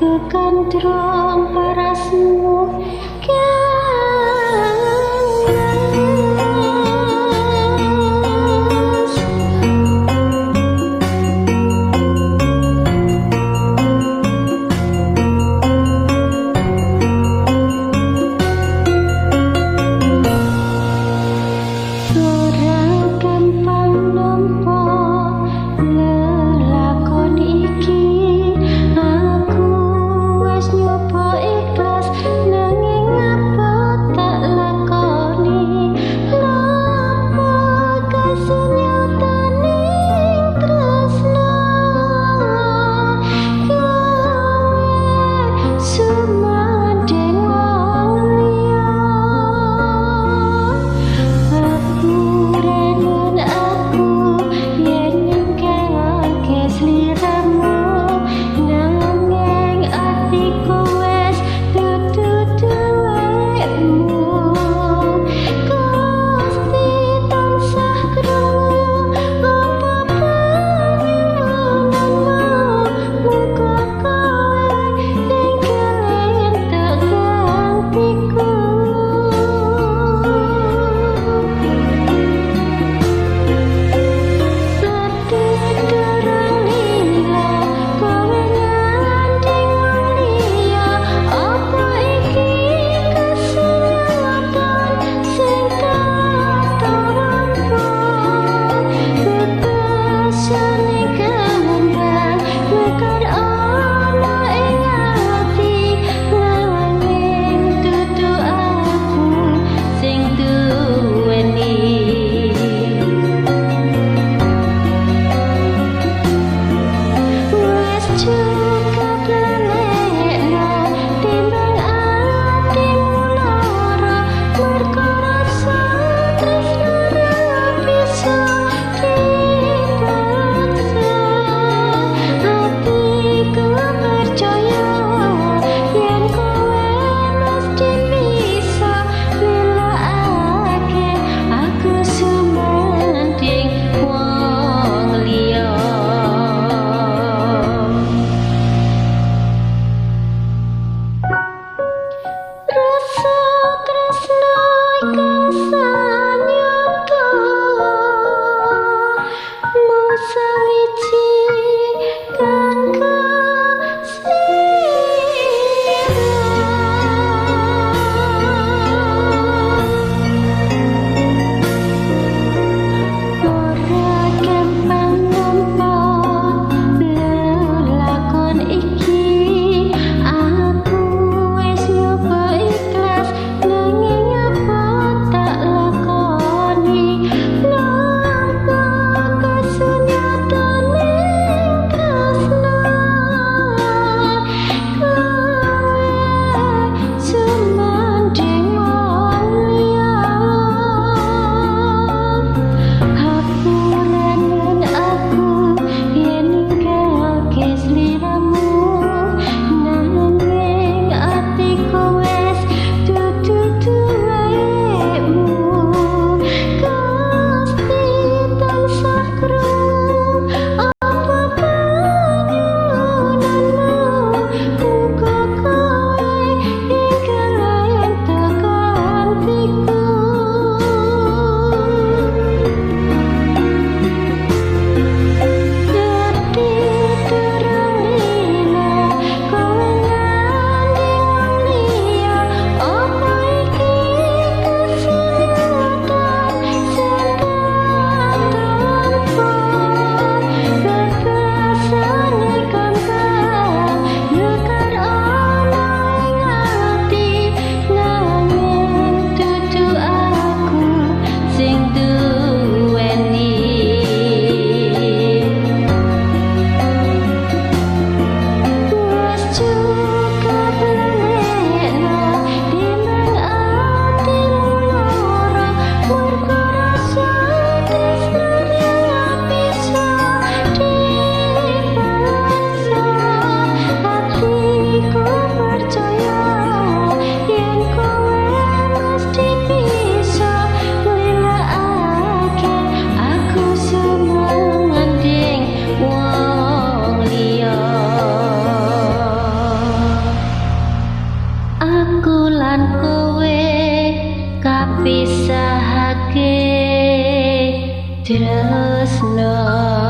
Kekandrong parasmu. Kang Mas. Ora gampang nampa lelakon iki. Aku wis nyoba ikhlas, nanging apa tak lakoni? Lapo kasunyataning tresno gawe sumandhing wong liya. Apuranen aku yen ninggalake sliramu, nanging atiku wis dudu duwekmu. Gusti tansah krungu apa panyuwunanmu, muga kowe enggal entuk gantiku. Durung lila kowe nyanding wong liya, apa iki kasunyatan sing tak tampa? Bebasane kembang mekar ana ing ati, nanging dudu aku sing duweni. Wis cukup lalekno timbang atimu lara, mergo rasa tresno ra bisa dipaksa. Atiku percaya yen kowe mesti bisa ngelakake aku sumandhing wong liya. Misahake tresno.